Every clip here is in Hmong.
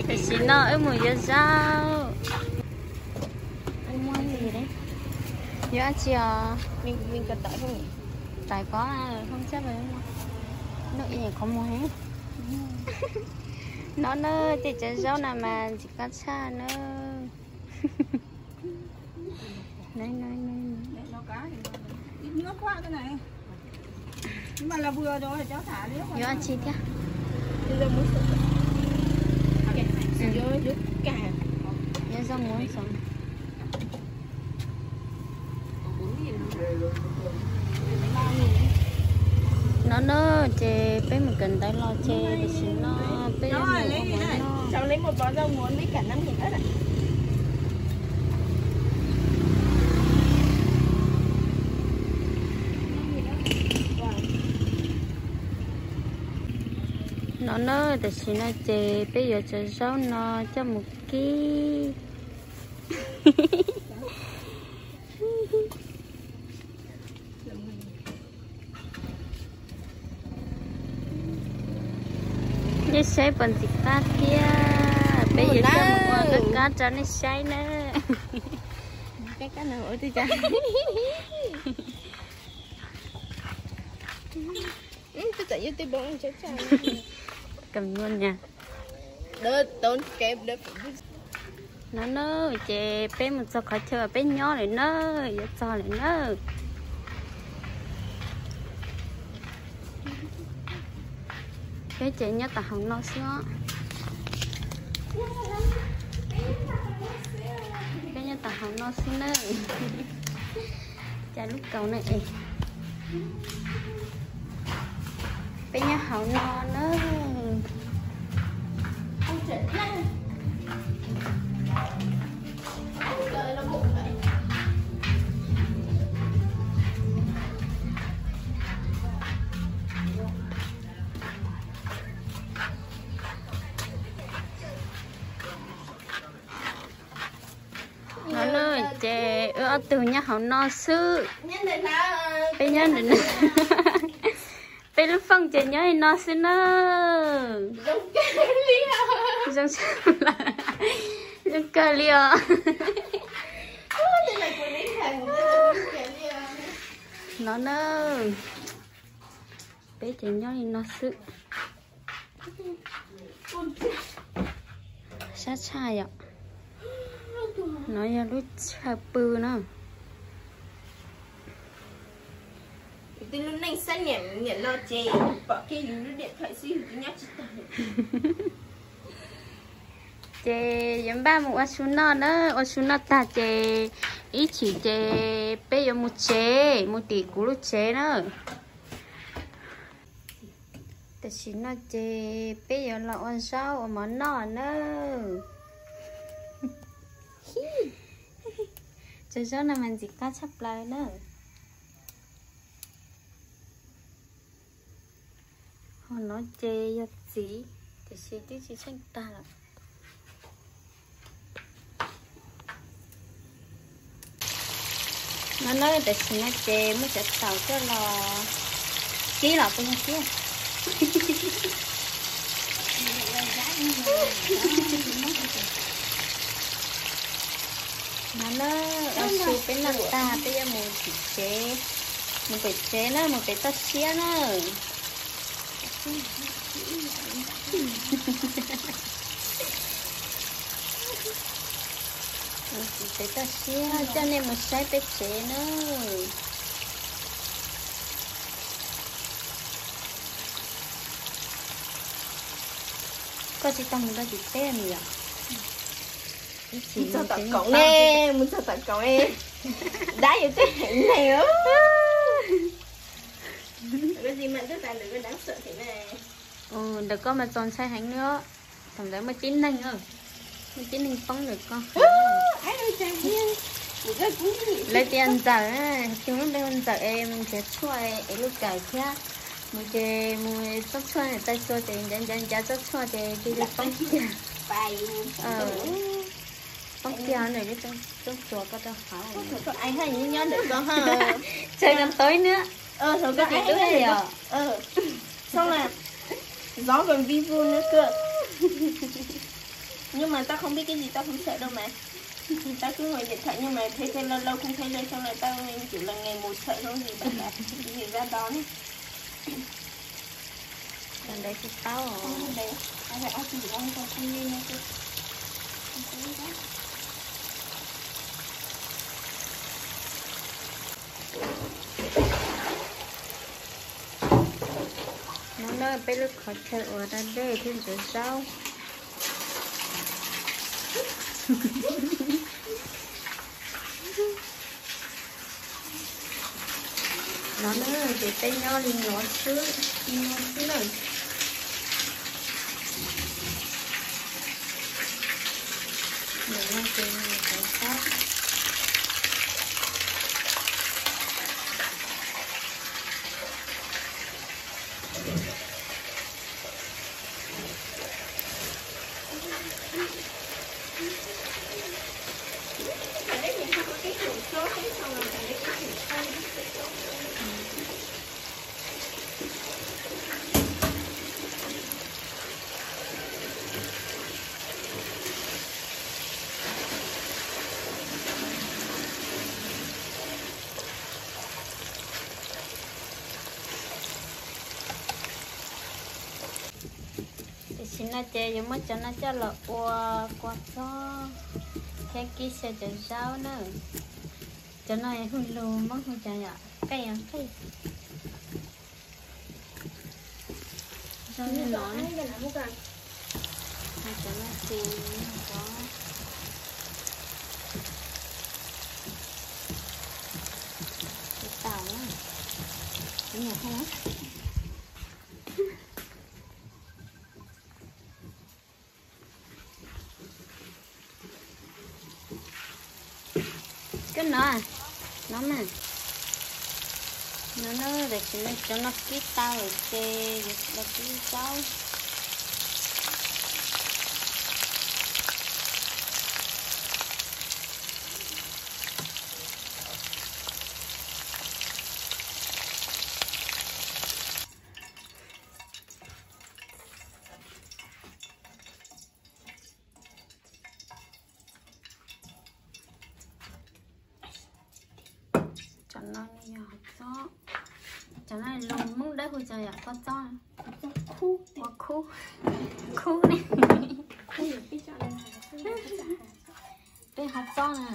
Tam sim no wb mus yuav zaub. Yuav dab tsi os? Tais pob, no qhov muag heev. No na, tej cov zaub no mas ntxim qab tshaj na. Yuav dab tsi thiab? Yuav zaub muab xov. No na, ces peb mus kawm ntawv los ces tam sim no peb yuav mus ua mov noj. No na, tam sim no ces peb yuav cov zaub no coj mus kib. Nej saib puas ntxim qab thiab? Peb yuav coj mus ua qab qab rau nej saib na. Kam nyuaj nyag. No na, ces peb mus txog qhov chaw peb nyob lawm na, yuav txog lawm na. Peb ces nyob tom hauv no xwb os. Peb nyob tom hauv no xwb na. Cas lub kaus na es. Peb nyob hauv no na. No na, ces wb ob tug nyob hauv no xwb. Peb nyob ntawm no. Peb lub fooj ces nyob li no xwb na. Zoo, zoo kawg li os. No na, peb ces nyob li no xwb. Sab tshaj yom. No yog lub chaw pw na. Yus tej lub neej xab niam niam no ces pom kiag yus lub diam thawm xwb yus twb nyob tsis tau. Ces yuav npaj mus ua su noj na, ua su noj tag ces ib chim ces peb yuav mus tsev, mus tim kuv lub tsev na. Tam sim no ces peb yuav los ua zaub ua mov noj na. Cov zaub no mas ntxim qab tshaj plaws na. Ho no ces yog txiv, tiam sis twb tsis tsheej tag lawm. No na, tam sim no ces muab cov taum coj los kib los peb yog kib. No na, ua su peb noj tag peb yuav mus tim tsev, mus pem tsev na, mus pem toj siab na. Pem toj siab coj nej mus saib peb tsev na. Koj tsis tau mus rau tim teb no yom? Mus txog tom koom ne, mus txog tom koom, dab yus twb heev neeg. Ntawm koj mas txaus ntshai heev li os. Thaum ntawd muaj tib neeg, muaj tib neeg poob ntawm koj. Lawv tias ntxawm, tus lub npe hu ntxawm es mus nrhiav tshuaj es lub kawm thiab. Mus ces mus tsob tshuaj niam tais xua ces ncav ncav ncav tsob tshuaj ces cia li poob kiag. Poob kiag nws lub roob tsuas koj rau hauv. Tsawg koj tau ib nab. Zov kom vij vug nab koj. Nhưng mà tao không biết cái gì, tao không sợ đâu mà. Tao cứ ngồi điện thoại nhưng mà thấy thấy lâu lâu không thấy lên xong rồi tao chịu là ngày một sợ không gì bạn ạ. Cái gì ra đó nữa. Tao đói tsis tau. Không biết đấy. Tao phải ăn gì ăn còn không nên nữa chứ. Hnub no peb lub qhov chaw ua da dej thiab ntxuav zaub. No na, ces peb nyob li no xwb, li no xwb na. Nim no ces ntxuav zaub. Tam sim no ces yuav muab cov no coj los ua kua txob thiab kib xyaw cov zaub na. Cov no hu lus Hmoob hu cas yom? Qej, qej. Zoo li no. Cov no ces cov tau na. Koj no, no mas, no na, tam sim no cov no kib tau lawm ces yuav los kib zaub. Cov no yog hov txob. Cov no lus Hmoob Dawb hu cas yom? Kua txob, kua khub, khub ne. Peb hov txob na.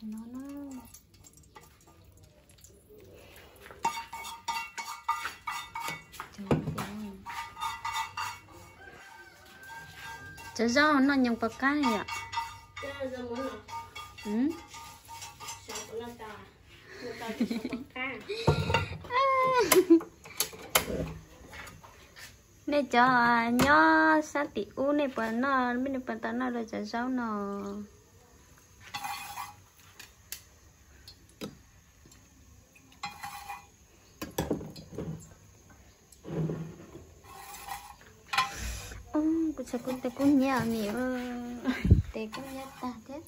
No na. Cov zaub noj nyoos puas qab yom? Nej cov nyob sab tim ub nej puas noj, nej puas tau noj dua cov zaub no? Kuv txhais kuv tes kub hnyiab ni, tes kub hnyiab tag thiab.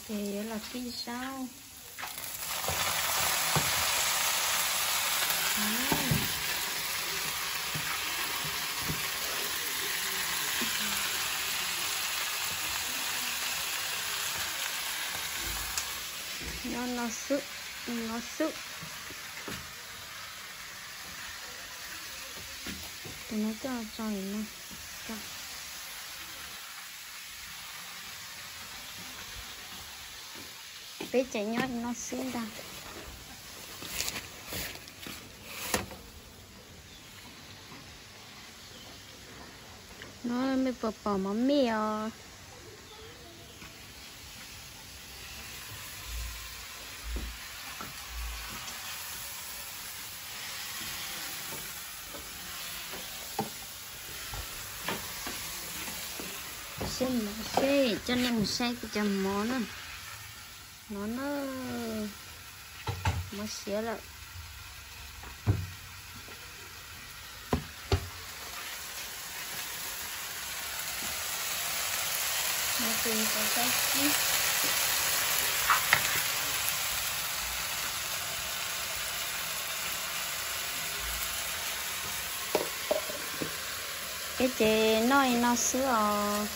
Ces yuav los kib zaub. Nyob no xwb, no xwb. Tus no coj tso li no. Peb tseem nyob no xwb ntag. No mej puas pom mov mij os? Seb mov, seb coj nej mus saib kuv cov mov na. No na, mov siav lawm. Peb ces noj li no xwb os.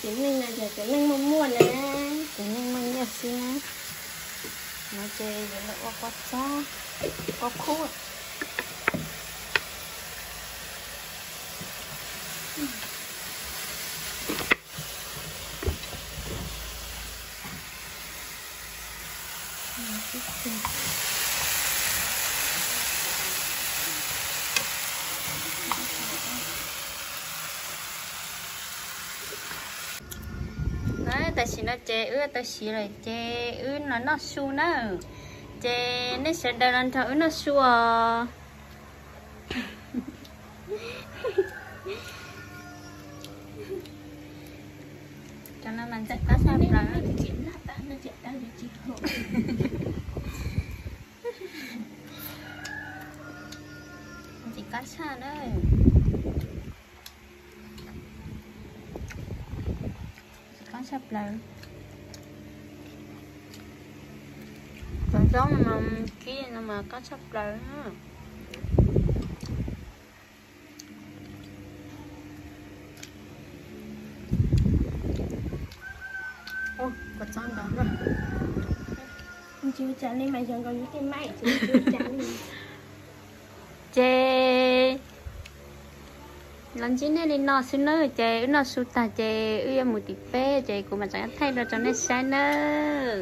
Cov neeg no yog cov neeg muaj muaj na, cov neeg muaj nyiaj xwb na. No ces yuav los ua kua txob, kua khub. Tam sim no ces wb tau siv lawm ces wb los noj su na. Ces nej sawv daws los nrog wb noj su os. Cov no mas ntxim qab tshaj plaws. Ntxim qab tshaj na. Ntxim qab tshaj plaws. Cov zaub no mas kib no mas qab tshaj plaws. Ces los ntsib nej li no xwb nawb, ces wb noj su tag ces wb yuav mus tim peb, ces kuv mam tseem thaij rau rau nej saib nawb.